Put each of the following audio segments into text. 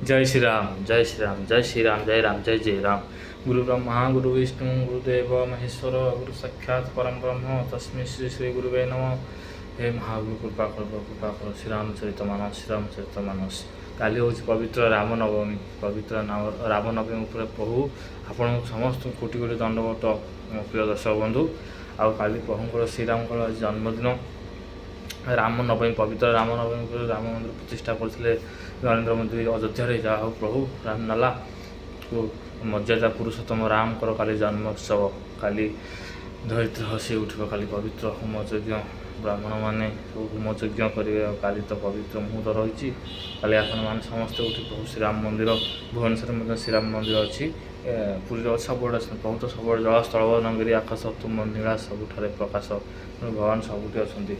ଜୟ ଶ୍ରୀରାମ, ଜୟ ଶ୍ରୀରାମ, ଜୟ ଶ୍ରୀରାମ, ଜୟ ରାମ, ଜୟ ଜୟ ରାମ। ଗୁରୁ ବ୍ରହ୍ମା, ଗୁରୁ ବିଷ୍ଣୁ, ଗୁରୁଦେବ ମହେଶ୍ୱର, ଗୁରୁ ସାକ୍ଷାତ ପରମ ବ୍ରହ୍ମ, ତସ୍ମୈ ଶ୍ରୀ ଶ୍ରୀ ଗୁରୁବେ ନମଃ। ହେ ମହାଗୁରୁ, କୃପା କର, କୃପା କର। ଶ୍ରୀରାମ ଚରିତ ମାନସ, ଶ୍ରୀରାମ ଚରିତ ମାନସ। କାଲି ହେଉଛି ପବିତ୍ର ରାମନବମୀ। ପବିତ୍ର ରାମନବମୀ ଉପରେ ପ୍ରଭୁ ଆପଣଙ୍କୁ ସମସ୍ତଙ୍କୁ କୋଟି କୋଟି ଦଣ୍ଡବତ, ମୋ ପ୍ରିୟ ଦର୍ଶକ ବନ୍ଧୁ। ଆଉ କାଲି ପ୍ରଭୁଙ୍କର ଶ୍ରୀରାମଙ୍କର ଆଜି ଜନ୍ମଦିନ, ରାମନବମୀ। ପବିତ୍ର ରାମନବମୀ ଉପରେ ରାମ ମନ୍ଦିର ପ୍ରତିଷ୍ଠା କରିଥିଲେ ନରେନ୍ଦ୍ର ମୋଦି ଅଯୋଧ୍ୟାରେ। ଯାହା ହଉ, ପ୍ରଭୁ ରାମଲାଲାକୁ ମର୍ଯ୍ୟାଦା ପୁରୁଷୋତ୍ତମ ରାମଙ୍କର କାଲି ଜନ୍ମୋତ୍ସବ। କାଲି ଧରିତ୍ରୀ ହସି ଉଠିବ। କାଲି ପବିତ୍ର ହୋମ ଯଜ୍ଞ, ବ୍ରାହ୍ମଣମାନେ ସବୁ ହୋମ ଯଜ୍ଞ କରିବେ। ଆଉ କାଲି ତ ପବିତ୍ର ମୁହୂର୍ତ୍ତ ରହିଛି। କାଲି ଆପଣମାନେ ସମସ୍ତେ ଉଠି ପ୍ରଭୁ ଶ୍ରୀରାମ ମନ୍ଦିର, ଭୁବନେଶ୍ୱରରେ ମଧ୍ୟ ଶ୍ରୀରାମ ମନ୍ଦିର ଅଛି, ପୁରୀରେ ଅଛି, ସବୁଆଡ଼େ ଅଛନ୍ତି ପ୍ରଭୁ। ତ ସବୁଆଡ଼େ ଜଳ, ସ୍ଥଳ, ନଗରୀ, ଆକାଶ, ତୁମ ନୀଳା ସବୁଠାରେ ପ୍ରକାଶ। ତେଣୁ ଭଗବାନ ସବୁଠି ଅଛନ୍ତି।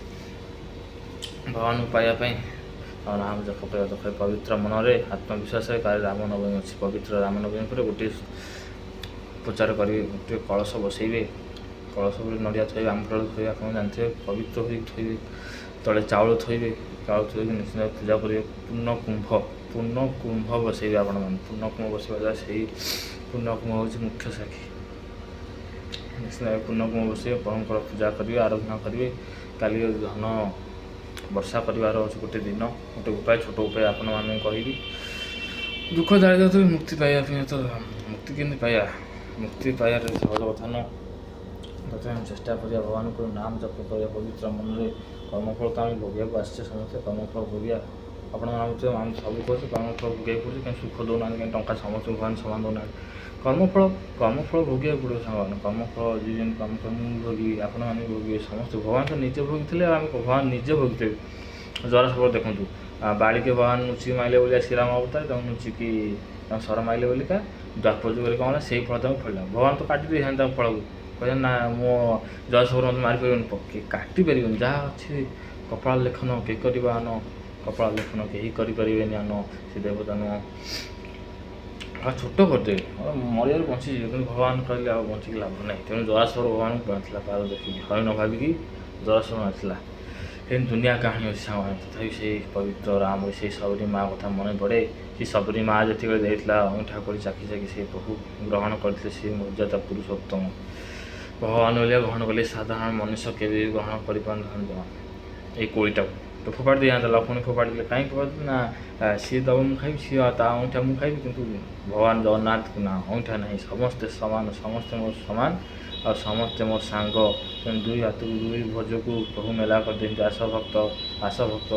ଭଗବାନଙ୍କୁ ପାଇବା ପାଇଁ ଆଉ ନାମ ଜପ କରିବା ଦରକାର ପବିତ୍ର ମନରେ, ଆତ୍ମବିଶ୍ୱାସରେ। କାଲି ରାମନବମୀ ଅଛି। ପବିତ୍ର ରାମନବମୀ ପରେ ଗୋଟିଏ ଉପଚାର କରିବେ। ଗୋଟିଏ କଳସ ବସେଇବେ। କଳସ ଉପରେ ନଡ଼ିଆ ଥୋଇବେ, ଆମ୍ବ ଡାଳ ଥୋଇବେ, ଆପଣ ଜାଣିଥିବେ, ପବିତ୍ର ହୋଇକି ଥୋଇବେ। ତଳେ ଚାଉଳ ଥୋଇବେ। ଚାଉଳ ଥୋଇକି ନିଶ୍ଚିନ୍ତ ପୂଜା କରିବେ। ପୂର୍ଣ୍ଣ କୁମ୍ଭ, ପୂର୍ଣ୍ଣ କୁମ୍ଭ ବସେଇବେ ଆପଣମାନେ। ପୂର୍ଣ୍ଣ କୁମ୍ଭ ବସେଇବା ଦ୍ୱାରା, ସେଇ ପୂର୍ଣ୍ଣ କୁମ୍ଭ ହେଉଛି ମୁଖ୍ୟ ସାକ୍ଷୀ। ନିଶ୍ଚିନ୍ତ ଭାବେ ପୂର୍ଣ୍ଣ କୁମ୍ଭ ବସେଇବେ, ପ୍ରଭୁଙ୍କର ପୂଜା କରିବେ, ଆରାଧନା କରିବେ। କାଲି ଧନ ବର୍ଷା କରିବାର ଅଛି ଗୋଟେ ଦିନ, ଗୋଟେ ଉପାୟ, ଛୋଟ ଉପାୟ ଆପଣମାନଙ୍କୁ କହିବି। ଦୁଃଖ ଦାରିଦ୍ର୍ୟରୁ ମୁକ୍ତି ପାଇବା ପାଇଁ ତ, ମୁକ୍ତି କେମିତି ପାଇବା? ମୁକ୍ତି ପାଇବାରେ ସହଜ କଥା ନୁହଁ। ତଥାପି ଆମେ ଚେଷ୍ଟା କରିବା, ଭଗବାନଙ୍କୁ ନାମ ଜପ କରିବା ପବିତ୍ର ମନରେ। କର୍ମଫଳ ତ ଆମେ ଭୋଗିବାକୁ ଆସିଛେ ସମସ୍ତେ। କର୍ମଫଳ ଭୋଗିବା। ଆପଣମାନେ ଭାବୁଥିବେ, ଆମେ ସବୁ କରୁଛୁ, କର୍ମଫଳ ଭୋଗିବାକୁ ପଡ଼ୁଛି, କାହିଁ ସୁଖ ଦେଉନାହାନ୍ତି, କାହିଁ ଟଙ୍କା ସମସ୍ତଙ୍କୁ ଭଗବାନ ସମାନ ଦେଉନାହାନ୍ତି? କର୍ମଫଳ, କର୍ମଫଳ ଭୋଗିବାକୁ ପଡ଼ିବ ସାଙ୍ଗମାନେ। କର୍ମଫଳ ଯିଏ ଯେମିତି କର୍ମଫଳ ମୁଁ ଭୋଗିବି, ଆପଣମାନେ ବି ଭୋଗିବେ, ସମସ୍ତେ। ଭଗବାନ ତ ନିଜେ ଭୋଗିଥିଲେ, ଆଉ ଆମେ ଭଗବାନ ନିଜେ ଭୋଗିଥିବେ। ଜରା ସବୁବେଳେ ଦେଖନ୍ତୁ, ବାଳିକେ ଭଗବାନ ଲୁଚିକି ମାଇଲେ ବୋଲି ଶ୍ରୀରାମ ଅବତାର ତାଙ୍କୁ ଲୁଚିକି ତାଙ୍କୁ ଶର ମାଇଲେ ବୋଲିକା ଦ୍ୱାପର ଯୁଗରେ କ'ଣ ହେଲା? ସେଇ ଫଳ ତାଙ୍କୁ ଫଳିଲା। ଭଗବାନ ତ କାଟି ଦେଇଥାନ୍ତେ ତାଙ୍କ ଫଳକୁ। କହିଲେ, ନା, ମୋ ଜୟଶବର ମୋତେ ମାରିପାରିବନି, ପକେଇ କାଟି ପାରିବନି। ଯାହା ଅଛି କପାଳ ଲେଖନ କେ କରିବା ଆନ, କପାଳ ଲେଖନ କେହି କରିପାରିବେନି ଆନ, ସେ ଦେବତା ନୁହଁ। ଆଉ ଛୋଟ କରିଦେବେ, ଆଉ ମରିବାରୁ ବଞ୍ଚିଯିବେ। କିନ୍ତୁ ଭଗବାନ କହିଲେ, ଆଉ ବଞ୍ଚିକି ଲାଭ ନାହିଁ। ତେଣୁ ଜରାସର ଭଗବାନଙ୍କୁ ମାରିଥିଲା ପାଦ ଦେଖିକି, ହରିଣ ଭାବିକି ଜରାସର ମାରିଥିଲା। ଏମିତି ଦୁନିଆ କାହାଣୀ ଅଛି ସାଙ୍ଗମାନେ। ତଥାପି ସେଇ ପବିତ୍ର ରାମ, ସେଇ ଶବରୀ ମା କଥା ମନେ ପଡ଼େ। ସେ ଶବରୀ ମା ଯେତେବେଳେ ଦେଇଥିଲା ଅଇଁଠା କରି ଚାଖି ଚାଖି, ସେ ପ୍ରଭୁ ଗ୍ରହଣ କରିଥିଲେ। ସେ ମର୍ଯ୍ୟାଦା ପୁରୁଷୋତ୍ତମ ଭଗବାନ ବୋଲି ଗ୍ରହଣ କଲେ। ସାଧାରଣ ମନୁଷ୍ୟ କେବେ ବି ଗ୍ରହଣ କରିପାରିନଥାନ୍ତେ ଏଇ କୋଳିଟାକୁ। ତ ଫୋପାଡ଼ି ଦେଇଥାନ୍ତା। ଲକ୍ଷ୍ମଣ ଫୋପାଡ଼ି ଦେଲେ। କାହିଁକି ଫୋପାଡ଼ି ଦେଲେ? ନା, ସିଏ ଦେବ ମୁଁ ଖାଇବି, ସିଏ ତା ଅଇଁଠା ମୁଁ ଖାଇବି। କିନ୍ତୁ ଭଗବାନ ଜଗନ୍ନାଥକୁ ନା, ଅଇଁଠା ନାହିଁ, ସମସ୍ତେ ସମାନ, ସମସ୍ତେ ମୋର ସମାନ ଆଉ ସମସ୍ତେ ମୋ ସାଙ୍ଗ। ତେଣୁ ଦୁଇ ହାତକୁ, ଦୁଇ ଭୁଜକୁ ପ୍ରଭୁ ମେଲା କରିଦିଅନ୍ତି। ଆସ ଭକ୍ତ, ଆସ ଭକ୍ତ,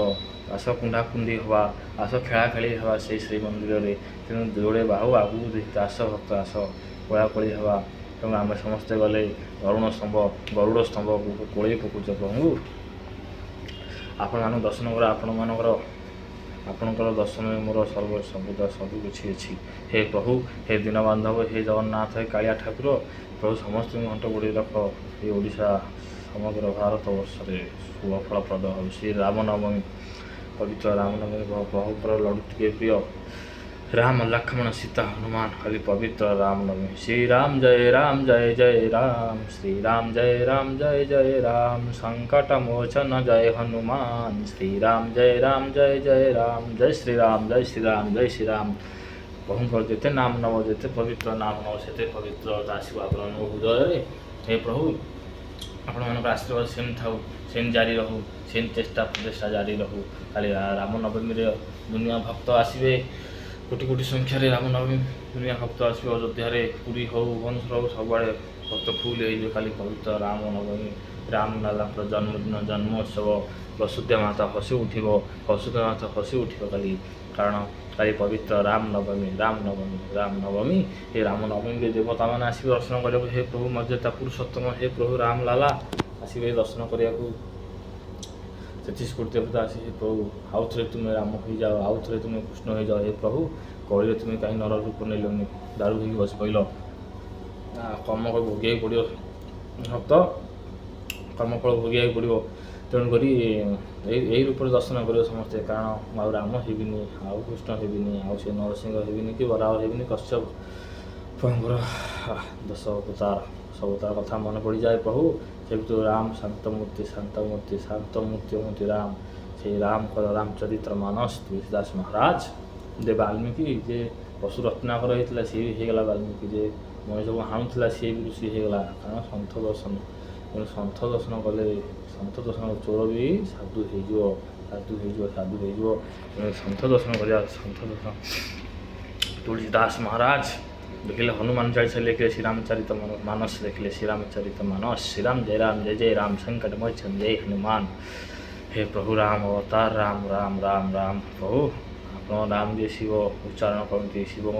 ଆସ କୁଣ୍ଢା କୁଣ୍ଡି ହେବା, ଆସ ଖେଳା ଖେଳି ହେବା ସେଇ ଶ୍ରୀମନ୍ଦିରରେ। ତେଣୁ ଯୋଡ଼େ ବାହୁ ଆଗକୁ ଦେଇଛି, ଆସ ଭକ୍ତ ଆସ, କୋଳାକୋଳି ହେବା। ତେଣୁ ଆମେ ସମସ୍ତେ ଗଲେ ଗରୁଣ ସ୍ତମ୍ଭ, ଗରୁଡ଼ ସ୍ତମ୍ଭକୁ କୋଳେଇ ପକଉଛ ପ୍ରଭୁଙ୍କୁ। ଆପଣମାନଙ୍କୁ ଦର୍ଶନ କର, ଆପଣଙ୍କର ଦର୍ଶନରେ ମୋର ସର୍ବ ସବୁଦା ସବୁ କିଛି ଅଛି। ହେ ପ୍ରଭୁ, ହେ ଦୀନବାନ୍ଧବ, ହେ ଜଗନ୍ନାଥ, ହେ କାଳିଆ ଠାକୁର, ପ୍ରଭୁ, ସମସ୍ତଙ୍କୁ ଘଣ୍ଟ ଘୋଡ଼େଇ ରଖ। ଏ ଓଡ଼ିଶା, ସମଗ୍ର ଭାରତ ବର୍ଷରେ ଶୁଭ ଫଳପ୍ରଦ ହଉ। ଶ୍ରୀ ରାମନବମୀ, ପବିତ୍ର ରାମନବମୀ, ପ୍ରଭୁଙ୍କର ଲଡ଼ୁ ଟିକେ ପ୍ରିୟ। ରାମ, ଲକ୍ଷ୍ମଣ, ସୀତା, ହନୁମାନ। ଖାଲି ପବିତ୍ର ରାମନବମୀ। ଶ୍ରୀରାମ ଜୟ ରାମ ଜୟ ଜୟ ରାମ, ଶ୍ରୀରାମ ଜୟ ରାମ ଜୟ ଜୟ ରାମ, ସଙ୍କଟ ମୋଚନ ଜୟ ହନୁମାନ, ଶ୍ରୀରାମ ଜୟ ରାମ ଜୟ ଜୟ ରାମ। ଜୟ ଶ୍ରୀରାମ, ଜୟ ଶ୍ରୀରାମ, ଜୟ ଶ୍ରୀରାମ। ପ୍ରଭୁଙ୍କର ଯେତେ ନାମ ନେବ, ଯେତେ ପବିତ୍ର ନାମ ନେବ, ସେତେ ପବିତ୍ରତା ଆସିବ ଆପଣଙ୍କ ହୃଦୟରେ। ହେ ପ୍ରଭୁ, ଆପଣମାନଙ୍କର ଆଶୀର୍ବାଦ ସେମିତି ଥାଉ, ସେମିତି ଜାରି ରହୁ, ସେମିତି ଚେଷ୍ଟା ପ୍ରଚେଷ୍ଟା ଜାରି ରହୁ। କାଲି ରାମନବମୀରେ ଦୁନିଆ ଭକ୍ତ ଆସିବେ କୋଟି କୋଟି ସଂଖ୍ୟାରେ। ରାମନବମୀ ଦୁନିଆ ଭକ୍ତ ଆସିବେ ଅଯୋଧ୍ୟାରେ। ପୁରୀ ହଉ, ଭୁବନେଶ୍ୱର ହଉ, ସବୁଆଡ଼େ ଭକ୍ତ ଫୁଲ୍ ହେଇଯିବେ। କାଲି ପବିତ୍ର ରାମନବମୀ, ରାମଲାଲାଙ୍କର ଜନ୍ମଦିନ, ଜନ୍ମୋତ୍ସବ। ବସୁଦେବ ମାତା ହସି ଉଠିବ, ବସୁଦେବ ମାତା ହସି ଉଠିବ କାଲି। କାରଣ କାଲି ପବିତ୍ର ରାମନବମୀ, ରାମନବମୀ, ରାମନବମୀ। ଏ ରାମନବମୀରେ ଦେବତାମାନେ ଆସିବେ ଦର୍ଶନ କରିବାକୁ। ହେ ପ୍ରଭୁ ମର୍ଯ୍ୟାଦା ପୁରୁଷୋତ୍ତମ, ହେ ପ୍ରଭୁ ରାମଲାଲା ଆସିବେ ଦର୍ଶନ କରିବାକୁ। 33 କୋଟି ଦେବତା ଆସି, ହେ ପ୍ରଭୁ, ଆଉ ଥରେ ତୁମେ ରାମ ହେଇଯାଅ, ଆଉ ଥରେ ତୁମେ କୃଷ୍ଣ ହେଇଯାଅ। ହେ ପ୍ରଭୁ, କଳିରେ ତୁମେ କାହିଁ ନର ରୂପ ନେଲନି, ଦାରୁ ହେଇକି ବସି ପଇଲ? ନା, କର୍ମଫଳ ଭୋଗିବାକୁ ପଡ଼ିବ ଭକ୍ତ, କର୍ମଫଳ ଭୋଗିବାକୁ ପଡ଼ିବ। ତେଣୁକରି ଏଇ ରୂପରେ ଦର୍ଶନ କରିବ ସମସ୍ତେ। କାରଣ ମୁଁ ଆଉ ରାମ ହେବିନି, ଆଉ କୃଷ୍ଣ ହେବିନି, ଆଉ ସେ ନରସିଂହ ହେବିନି କି ବରାହ ହେବିନି, କଶ୍ୟପ। ପ୍ରଭୁଙ୍କର ଦଶ ଅବତାର, ସବୁ ତାର କଥା ମନେ ପଡ଼ିଯାଏ। ପ୍ରଭୁ ସେ ଭିତରୁ ରାମ ଶାନ୍ତମୂର୍ତ୍ତି, ଶାନ୍ତମୂର୍ତ୍ତି, ଶାନ୍ତମୂର୍ତ୍ତି ହୁଅନ୍ତି ରାମ। ସେଇ ରାମଙ୍କର ରାମଚରିତ୍ର ମାନସ ତୁଳସୀଦାସ ମହାରାଜ ଯେ ବାଲ୍ମୀକି, ଯେ ପଶୁ ରତ୍ନାକର ହେଇଥିଲା, ସିଏ ବି ହେଇଗଲା ବାଲ୍ମୀକି। ଯେ ମଣିଷକୁ ହାଣୁଥିଲା, ସିଏ ବି ଋଷି ହେଇଗଲା। କାରଣ ସନ୍ଥ ଦର୍ଶନ। ତେଣୁ ସନ୍ଥ ଦର୍ଶନ କଲେ, ସନ୍ଥ ଦର୍ଶନ, ଚୋର ବି ସାଧୁ ହେଇଯିବ, ସାଧୁ ହେଇଯିବ, ସାଧୁ ହେଇଯିବ। ତେଣୁ ସନ୍ଥ ଦର୍ଶନ କରିବା, ସନ୍ଥ ଦର୍ଶନ। ତୁଳସୀ ଦାସ ମହାରାଜ ଦେଖିଲେ ହନୁମାନ ଚାଳିଶା ଲେଖିଲେ, ଶ୍ରୀରାମଚରିତ ମାନସ ଲେଖିଲେ, ଶ୍ରୀରାମଚରିତ ମାନସ। ଶ୍ରୀରାମ ଜୟ ରାମ, ଜୟ ଜୟ ରାମ, ସଙ୍କଟ ମୋଚନ ଜୟ ହନୁମାନ। ହେ ପ୍ରଭୁ ରାମ ଅବତାର ରାମ ରାମ ରାମ ରାମ। ପ୍ରଭୁ, ଆପଣ ରାମ ଯିଏ ଶିବ ଉଚ୍ଚାରଣ କରନ୍ତି, ଶିବଙ୍କ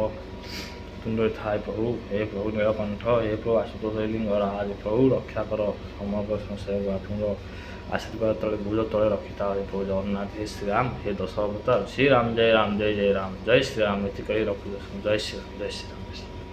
ତୁଣ୍ଡରେ ଥାଏ ପ୍ରଭୁ। ହେ ପ୍ରଭୁ ନୀଳକଣ୍ଠ, ହେ ପ୍ରଭୁ ଆଶୁତୋଷ ଲିଙ୍ଗରାଜ, ପ୍ରଭୁ ରକ୍ଷା କର ସମଗ୍ର ସଂସାରକୁ। ଆପଣଙ୍କ ଆଶୀର୍ବାଦ ତଳେ, ଭୁଜ ତଳେ ରଖିଥାଅ ହେ ପ୍ରଭୁ ଜଗନ୍ନାଥ। ହେ ଶ୍ରୀରାମ, ହେ ଦଶ ଅବତାର, ଶ୍ରୀରାମ ଜୟ ରାମ, ଜୟ ଜୟ ରାମ, ଜୟ ଶ୍ରୀରାମ। ଏତି କହି ରଖୁଛୁ। ଜୟ ଶ୍ରୀରାମ, ଜୟ ଶ୍ରୀରାମ, ଜୟ ଶ୍ରୀରାମ।